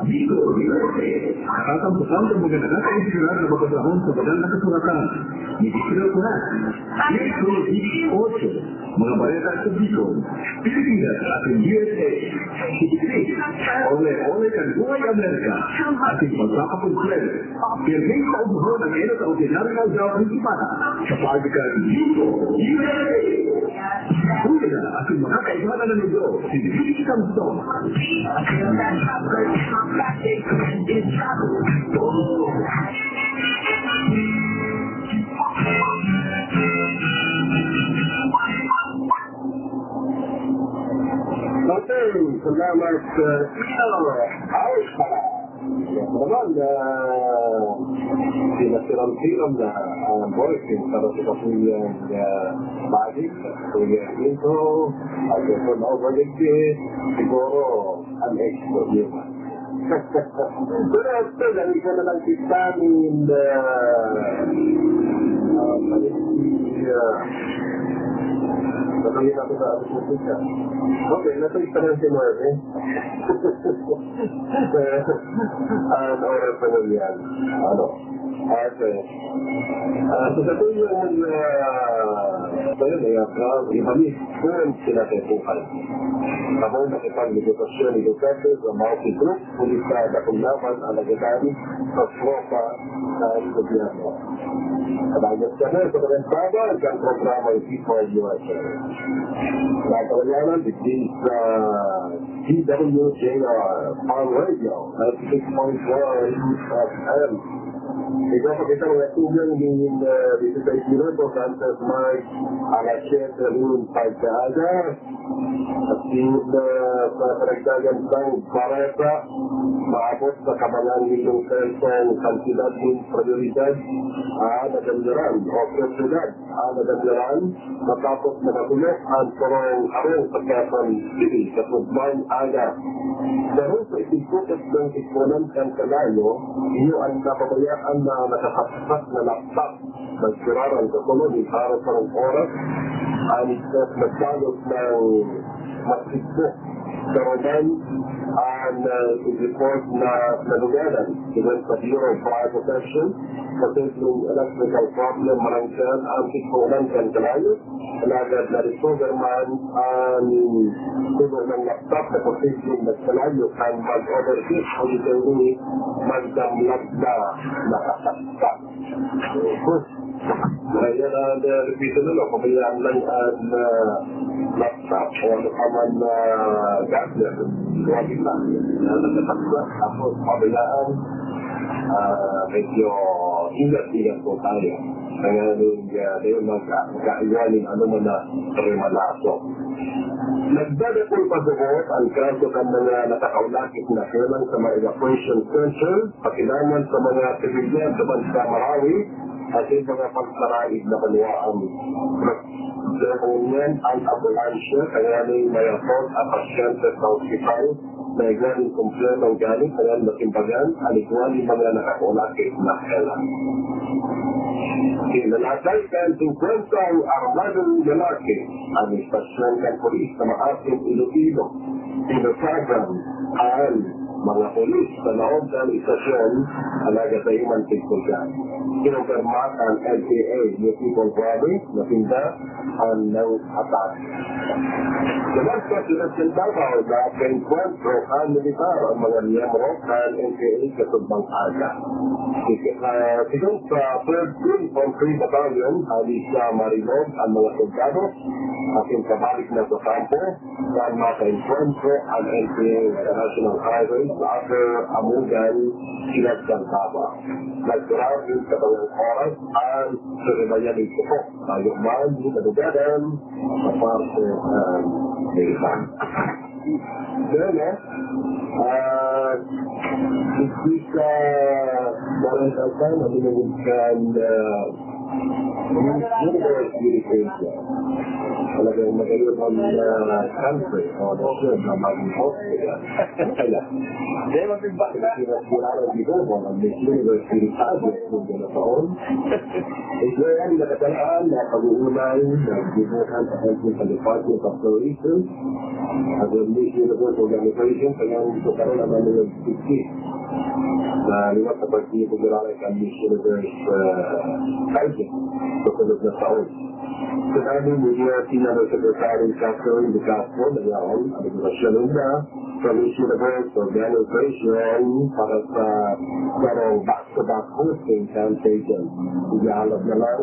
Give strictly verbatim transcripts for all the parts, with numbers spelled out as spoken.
Bicol, U S A. Natatampukan ng mga nakakainspirar na mga panahon sa banal na kasuratan ni Bicol Press. Bicol, Bicol, mga bareta sa Bicol, Pilipinas at ang U S A. Ole, ole kan buhay Amerika. Ating pagpapakonsuelo. Pirming paubuhon ang ilo sa ordinaryong aldaw ng semana sa pagkakadito. Uy na, ating makakaibahan na nito, si Vicky Samson. Okay, salamat, uh, Ino. Out pala. Naman, uh, pinasiram-siram na ang boys, yung para sa kapuyang, uh, balik, kapuyang intro, at yung turnover ligpit, siguro, an extra human. Pero still, ang isa na lang si Stan in the, uh, Palestine, uh, sabihin natin na ano po siya. Okay, nasa isa na si Marvin. An oras na nun yan. Ano? Okay. Ah, sa katuyang, ah, sa yun, eh, ah, ibalik kung sila kay Tuhan. Ako, makipag-negosasyon ni Duterte sa Mao Group, kundi sa dakong laban ang nagdadali sa tropa sa gobyerno. Kabayot kami sa pagkantaba ng programa ng People U S A. Natawayanan, digdi sa D W J R, Palm Radio, ninety-six point one F M. Ikaw, pakita mga tugang nin, ah, dieciséis minutos antes mag alas siyete rin pagkaaga. At sin, ah, sa karagdagan sang bareta, maabot sa kabangan nindong sentong kantidad nin prioridad, ah, na ganyaran o propiedad. Ang nagadiran, matapos makatulok ang turong harong sa Quezon City sa Sudman Aga. Dahil sa itigkukot ng ipunan kan kalayo, iyo ang napabayaan na nakasaksak na laptop. Nagkiraran sa tulong ni para sa oras, ang nagbalos ng masikbo. Karoman, an, ah, report na nalugadan, sigon sa Bureau of Fire Protection, posibleng electrical problem man an siyan an pigkunan kan kalayo, alagad na-recover man an tulo nang laptop na posibleng nagkalayo kan mag-overheat o di kaya magdamlag na nakasaksak. Kaya na, na, repito na lang, pabayaan lang an, ah, laptop o ano pa man na gadget, wala na, na natataklas. Tapos, pabayaan, ah, medyo ingat-ingat po tayo. Kaya nung, ah, ngayon, mag-, mag-aiwanin ano man na remalaso. Nagdadakul pa gabos an kaso kan mga nakakaulakit na kalang sa mga evacuation center, pakilaman sa mga sibilyan duman sa Marawi, asin mga pansaraig na banwaan. Nagdadakul niyan an ambulansya, tanganing mayapot an pasyente sa ospital, na igwa nin kompleto ang gamit, tanganing matimbagan an igwa nin mga nakakaulakit na kalang. Kinalakay kan singkwentang armadong lalaki an istasyon kan pulis sa Maasin, Iloilo. Pinusagan an mga pulis sa laog kan istasyon, alagad dai man tigkuyan. Kinumpirma kan N P A New People Body na sinda an nag-atake. Duman sa Siyudad kan Davao, nag-enkwentro kan militar an mga miyembro kan N P A kasubang aga. Sig-, ah, sigon sa Third Infantry Battalion, hali sa Marilog an mga soldado, asin kabalik na sa kampo, kan makaenkwentro an N P A sa National Highway sa Upper Amugan, Siyudad kan Davao. Nagdurado sa mga oras an suribayan nin supok, bago man di madugadan sa parte, ah, militar. Then, eh, ah, digdi sa Barangay Alpana, binungod kan, ah, University of Asia. Talagang magayon ang, ah, country o nasyon na maging host nila. Kaya, Hindi, maging ba? Pilipinas, kilala ang Gibohon, ang Miss Universe Philippines, kung gano'n taon. Ito yan, nakatalaan na pag-uunay ng Gibohon, sa Health and Department of Tourism, at ang Miss Universe Organization, kaya ang gusto ka rin naman ng sixty na liwat sa pagkikigilala sa Miss Universe, ah, pageant sa sunod na taon. Sinabi ni Mayor Senior Secretary Catherine De Castro na yaon ang inoperasyon ninda sa Miss Universe Organization para sa karong back-to-back hosting campaign. Iyahalad na lang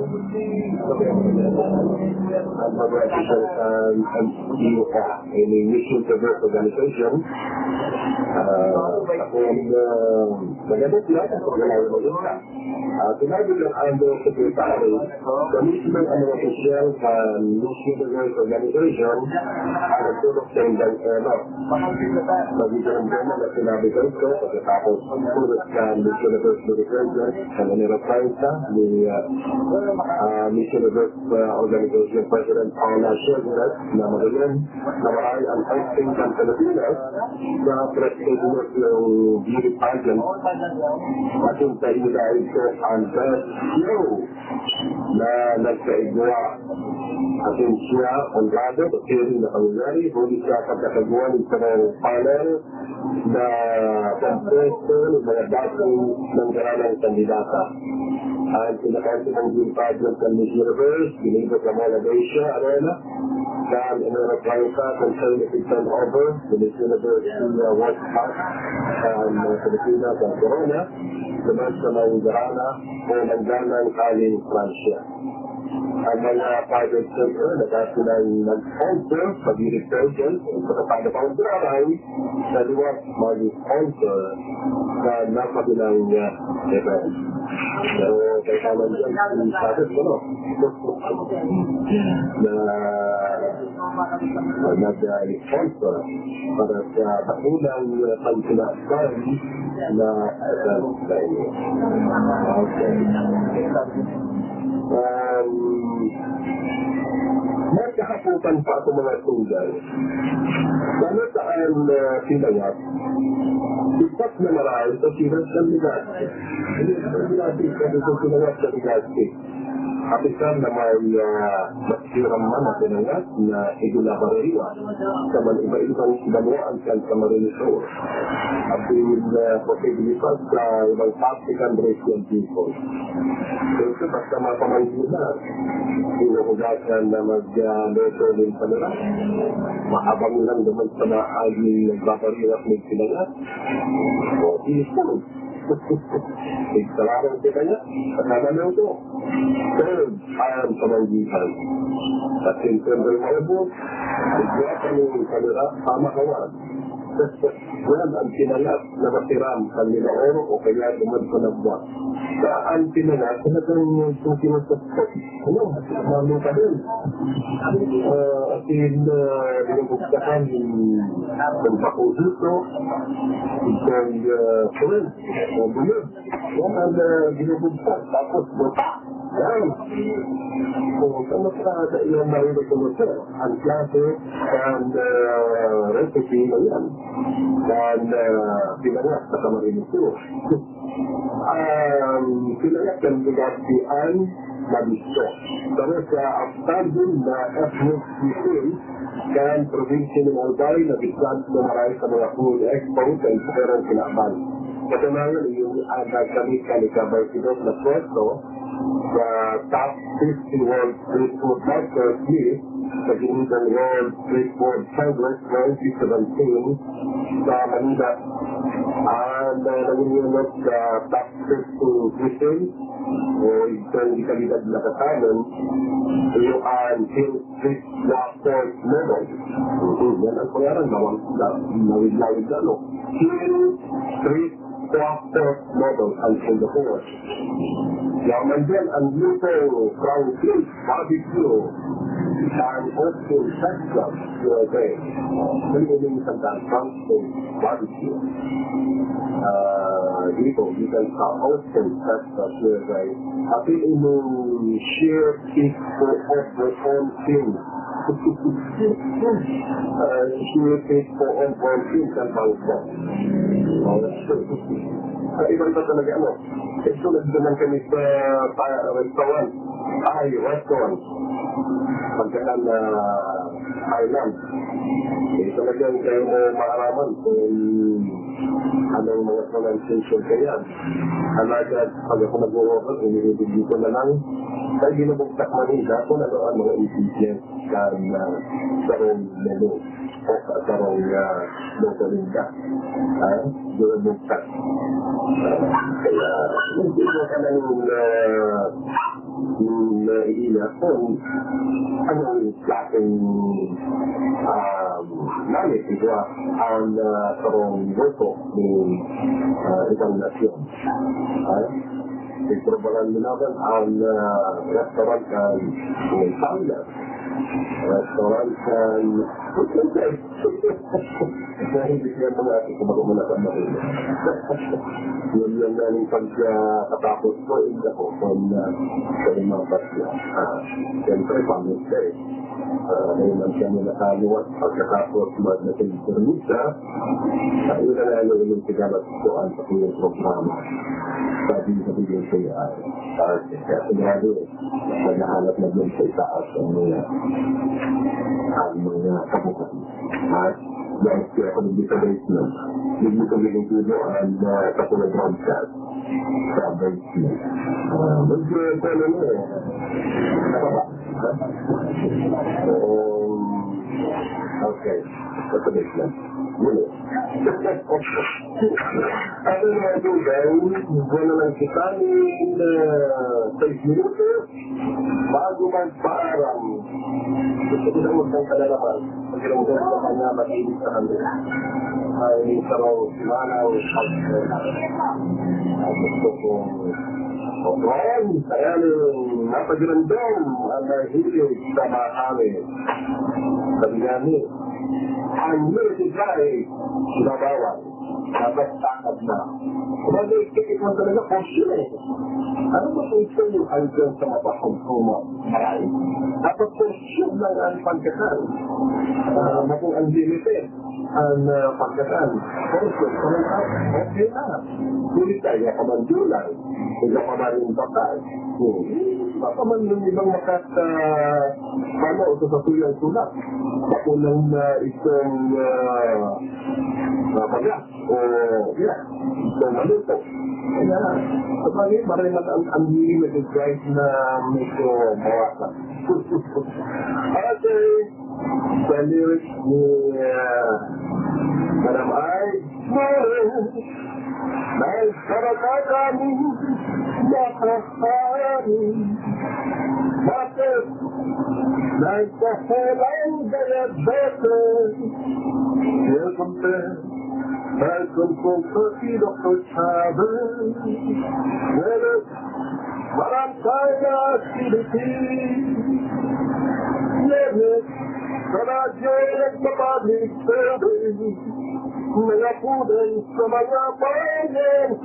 ang mga official sa M C U O, ini Miss Universe Organization. Ah, akong, ah, nagabot na, wala yung balita. Ah, sinabi ng Under Secretary, sa mismo ang mga opisyal sa Miss Universe Organization ang nagtulog sa indang eno. Magiging ang tema na sinabi ko ito pagkatapos tulog sa Miss Universe Organization sa Manila Prensa ni, ah, ah, Miss Universe, ah, Organization President Paula Scherzer na magayon na maray ang hosting ng Pilipinas sa prestigious ng beauty pageant. Ayon sa ila, ito ang best show na nagkaigwa. Ayon siya, honrado sa siring na pangyayari, huli siya pagkatagwan ng isang panel na kompuesto ng mga dating nanggaranang kandidata. Ang pinakaunti ng beauty pageant ng Miss Universe, ginibot sa Mall of Asia Arena, kan Enero treinta, contained the turnover, the Miss Universe, uh, World Cup, kan, uh, Pilipinas, ang Corona, naman sa mga Garana o Manggana, kaling Francia. Ang mga private sector na dati nang nag-sponsor, pag-represent, sa kapag-, pag-, sa liwat, mag-sponsor sa napabilang niya event. Pero kailangan dyan, ang sagot ko, no? Na nag-sponsor para sa dakulang, uh, pagsinasay na event na ini. Okay. Um, may kahaputan pa ako, mga tugang. Lalo saan, uh, sinayap, ipat na marahay sa Chivas Candidate. Hindi, hindi natin pwede sa sinayap sa Legazpi. Apisar na may, ah, masirang man na pinangat na igulabareriwa sa man iba-ibang banwaan sa Camarines Sur. Asin, ah, posibilidad sa ibang Pacific and Russian people. Pero basta mapamanggi na, hinuhugasan na mag, ah, loto ng panira. Maabang lang naman sa mga aging nagbabariwak ng pinangat. O, ipon. Igtalaran kita niya, at nananaw ko. Pero, ayan sa manggihan. At siyempre, maubos, igwa kami ng kanila, pamahawan. Yan ang pinangat na masiram, kanila oro o kaya duman sa nagwa. Sa ang pinangat, talagang suki ng ano, mami pa din. Ah, asin, ah, binubugtakan yung, yung bakuhito, itong, ah, friend, o bulog. Yan ang, ah, binubugtak, tapos buta. Yan. So, kamusta sa iyong marinig ko, sir? Ang klase and, ah, recipe na yan. And, ah, pinangat sa kamarinig ko. Um, sila yan, kan Legazpi an Mabisco. Pero sa outstanding na ethnic cuisine kan probinsya ng Albay na bisan na maray sa mga food expo sa Imperong Kinaban. Katunayan, iyon ang nagkamit kan ika-baynte dos na pwesto sa Top fifty World Street Food Market List sa Guinness World Street Food Congress twenty seventeen sa Manila. Ang, uh, nangungunot sa Top fifty Cuisine o itong dekalidad na katawan, iyo ang Hill Street Black Pork Noodles. Mhm, yan ang pangalan, nawag-, na-, nawid-lawid na, no? Hill Street Black Pork Noodles ang Singapore. Yaman din ang luto, Franklin Barbecue, ang Austin, Texas, U S A. Ang ining isang daan, Franklin Barbecue. Ah, dito, dito sa Austin, Texas, U S A. At ining share it for everyone team. Ah, si Faith po ang fourteen sa bangko. Oh, so, ah, iba-iba talaga, ano. Ito, nagduman kami sa, sa restaurant. Ay, restaurant. Pagkakan na island. Eh, talagang kayo mo maaraman kung anong mga pronunciation kaya. Alagad, pag ako nag-o-order, inibigay ko na lang. Kaya binubugtak man yung dako na doon, mga ingredients kan, ah, sarong menu o sa sarong, ah, luto ninda. Ah, binubugtak. Ah, kaya, hindi ko ka na yung, ah, yung naiiyak kung anong klaseng, um, namit ito, ah, ang, ah, sarong luto ni, ah, ibang nasyon. Ah, Ito ba ang lunaban? Ang, ah, restaurant kan Italia. Restaurant kan Dahil hindi siya mga ate, kung ako muna sa mga. Yun yung galing pagkatapos ko, hindi ako kung, ah, sa mga patya. Ah, siyempre, pamit ka eh. Ah, may man siya nila kaluwas pagkatapos mag-, naging permisa. Sa ina na ano yung pinamat ko ang sa kanyang programa. Sabi sa bigay ko yan. Ah, kaya sigurado eh, naghahanap na din sa itaas ang mga, ang mga kabukan. Ha? Dahil kaya ako nandito sa basement. Hindi ko nilingkudo ang, ah, sa mga broadcast. Sa basement. Ah, mag-, ano mo eh. Nababa. Um, okay. Sa basement. Yun eh. Ano na ito, guys? Buwan na lang kita ni, ah, sais minutos bago magpaaram. Gusto ko na huwag kang kalalaman. Pakiramdam ko kanya, mahilig sa kanya. Ay, sarong simanaw, pag-, ah, gusto kong Otoy, kaya ning napagiramdam ang mahilig sa mahamin. Sabi nga ni, ang music ay binabawan. Dapat takad na. Kumbaga, ito talaga, portion eh. Ano ba kung ito yung hanggang sa mapahog o ma-, maray? Dapat portion lang ang pagkakal. Ah, maging unlimited. Ang, ah, pagkatan. Portion, okay na. Ngunit kaya ka man dulang, kaya ka man yung bakal. Hmm. Baka man yung ibang makat-, ah, ano, sa satuyang sulat. Ako lang na isang, ah, ah, baga. O, yeah, isang maluto. Kaya, sabagay, marami ang, ang hindi na guys na medyo bawasan. Okay. Sa lyrics ni, ah, Madam Ai, Nagkarakakan, nakakain, bakit? Nagkaselang diabetes, welcome to, welcome to, Doctor Chavez, Marantay na activity. Yes, sa radyo nagpa-public service. Mga pudong sa mga pahente.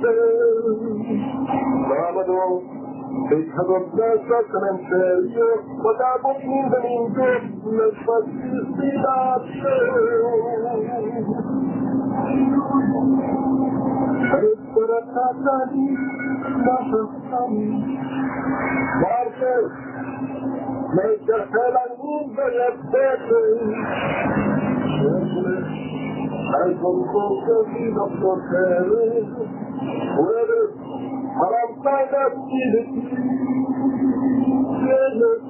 Sabado, ikagod na sa sementeryo. Pag-abot ng Domingo, nagpagsisinasyon. Ay, para tatani, nasa Martes, may kasalang Inday at Bete. Siyempre, ay tungkol sa Sinok Hotel. Huwebes, Marantay na Activity. Viernes,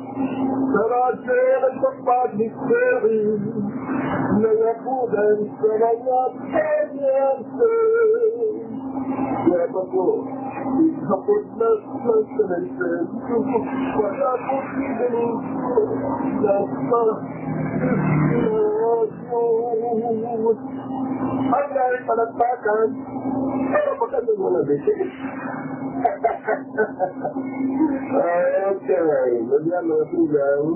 sa radyo nagpapag-mystery. Mga pudong sa mga pahente. Sabado, ikapot na sa sementeryo. Pag-abot ni Domingo, nasa Pilipinas. Ang dahil palakpakan, pero baka may mga bitin. Okay, ganyan mga tugang.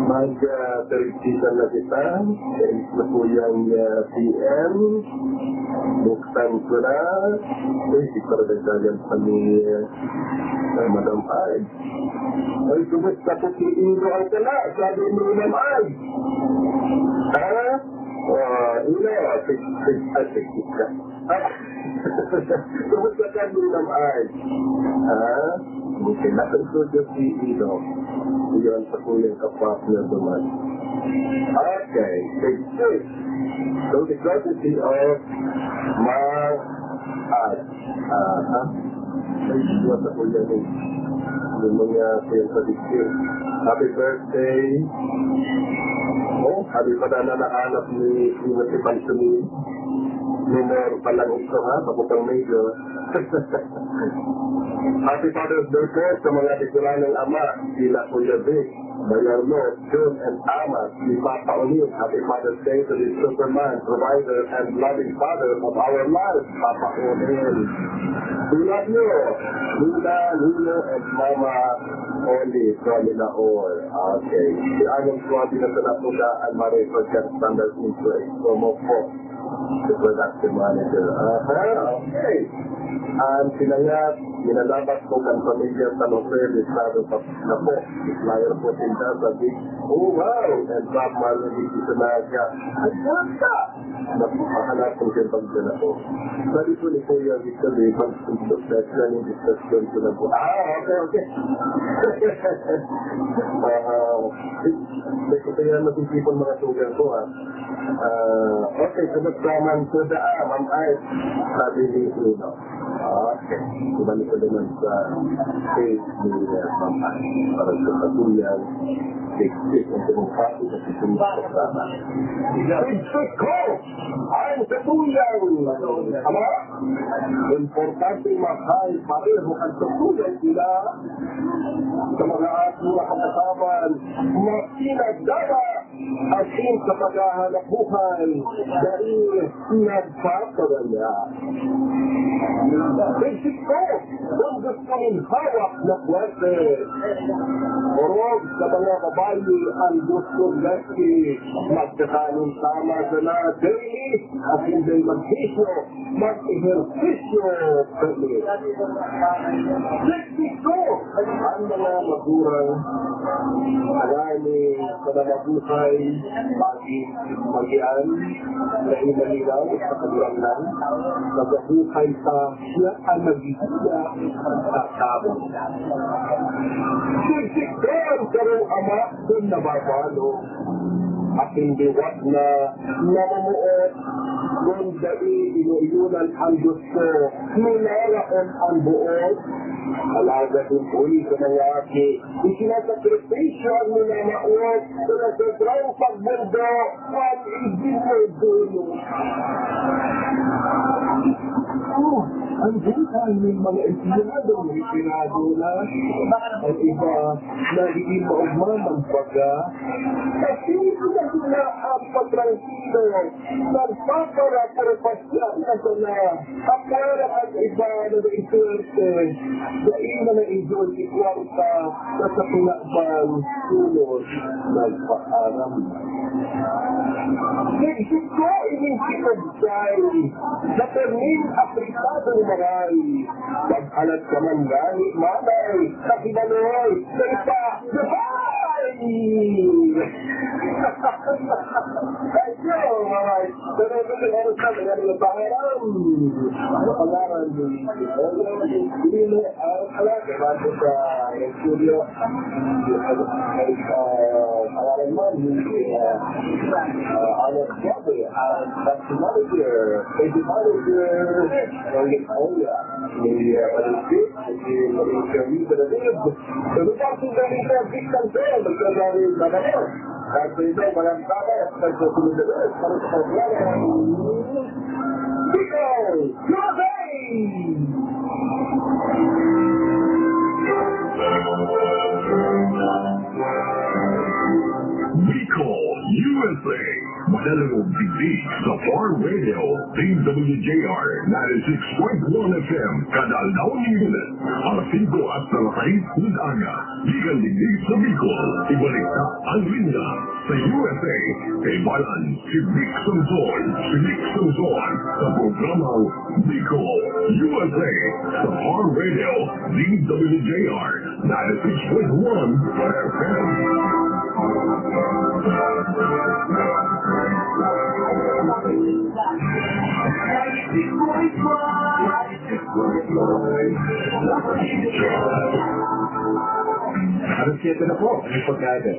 Mag, ah, perigsitan na kita. Sa isla po yung, ah, P M. Buksan ko na. Uy, di pa rin nagkayang pamilya. Ay, Madam Ay. Ay, kumusta po si Ino ang tala? Sabi ni Madam Ay. Ha? Ah, Ino, sig-, sig-, ah, sig-, ah. Kumusta ka, Madam Ay? Ha? Okay, nasa studio si Ino. Iyon sa kuyang kapartner naman. Okay, sig-, sig-. So, the courtesy of Ma At, ah, ha? Ay, wala ko yan eh. Yung mga kuya sa Dixie. Happy birthday. Oh, happy pa na nahanap ni, ni Mati Pansuni. Minor pa lang ito, ha? Papuntang major. Happy Father's Day po sa mga Bicolanong ama, sila Kuya Vic, Bayarno, Jun, and Ama, si Papa Onin. Happy Father's Day to the Superman, provider, and loving father of our lives, Papa Onin. We love you, Nina, Nino, and Mama Oli from Inaor. Okay. Si Anong Suabi na sa Napuga, and Marie Joseph Sanders Intro, promo po. The production manager. Aha, okay. Ang sinayat, minalabat ko kan pamilya San Jose, Estado pa na po. Flyer po tinda sa Big, oh, wow! And Bob Marley dito sa Naga. Ay, bata! Napakalapang siya pagdala ko. Sabi po ni Kuya Victor, di ba, ang istasyon ko na po. Ah, okay, okay. Ah, hindi ko kaya matitipon mga sugar ko, ha. Ah, okay, kumusta man po daan, Ma'am Art? Sabi ni Ino. Okay, ibalik ko naman sa page ni, uh, Ma'am Art para sa katuyang, tigpit ang pumapasok sa sitong programa. Tigpit ko ang katuyang, ama, importante mahay pareho ang katuyang ila sa mga ating mga kasaban na pinagdala asin sa paghahanap buhay, dai nagpapawala. Isip ko, kung gusto nin hawak na puwerte, orog sa mga babayi ang gusto, laki, magkakanin tama sana daily, asin dai magbisyo, mag-ehersisyo kami. Sexy ko! Ang mga magurang, alani, panamabuhay, pagi, magian, na imalinaw sa kagurangnan, nagabuhay pa siya ang nagigila sa tao. Sexy ko! Ang sarong ama, kung nababalo, asin liwat na namumuot, kun dai inoyonan an Dios ko, minaraon an boot. Alagad kun huli sa mga aki, isinasakripisyo an minamawot, sa sobrang pagbundo, an idinudulo. Oh, ang buhay ng mga empleyado, retirado na, ang iba, nagiging maugma ng baga. Kasi sila ang patrangkilo, nagpaparapurpasya na sana. Apwera ang iba na naiswerte, dai na naidoy si kwarta, sa kinaban, sunod, nagpaaram. Naisip ko, inisip ko, Say, na permin apritado ni Maray. Pag-alat ka man gani, Maray, sa Binoy, sa iba, Dubai! Thank you, Maray. Pero ito, meron sa mga mga pangalan. Ang pangalan ni Dino, ang anak, bago sa studio. Ay, ah, pangalan mo, ni, ah, ah, Alex Gabe, ang taxi manager, taxi manager, Roy Oya, ni, ah, Marisol, ni Marisol, ni Marisol, Marisol, Victor Bell, Victor Bell, Bacalao. At sa iba, walang tama, at nagsusunod na rin, para sa programa. Bicol, U S A! Bicol, U S A. Alam mo, digdi sa Farm Radio, D W J R ninety-six point one F M, kada aldaw nin Lunes, alas singko hasta alas sais nin aga. Gikan digdi sa Bicol, ibalik ta ang linya sa U S A. Kaibanan si Vic Songzon, si Vic Songzon, sa programang Bicol, U S A, sa Farm Radio, D W J R ninety-six point one F M. Alas siyete na po, ang pagkain.